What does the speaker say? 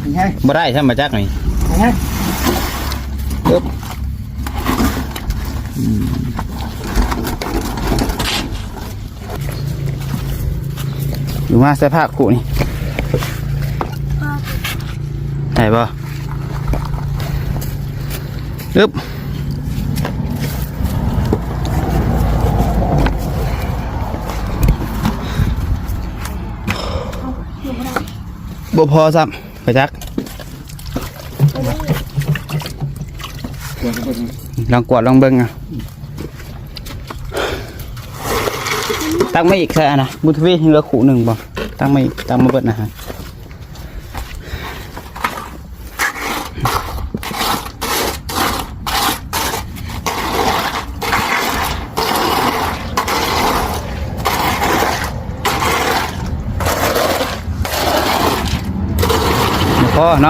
ນີ້ ບໍ່ໄດ້ຊ້ຳ ມາຈັກນີ້ ນີ້ ອຶບ ອືມ ຢູ່ມາໃສ່ພາກຄູ່ນີ້ ໄດ້ບໍ່? ອຶບ ບໍ່ພໍຊ້ຳ ໄປຈັກ ລອງກວດລອງເບິ່ງ ເອົາ ຕັກມາອີກ ໃສ່ອັນນະ ບຸນທະວີ ຍັງເຫຼືອຄູ່ໜຶ່ງບໍ່? ຕັກມາອີກ ຕັກມາເບິດນະ ບໍ່ພໍເນາະ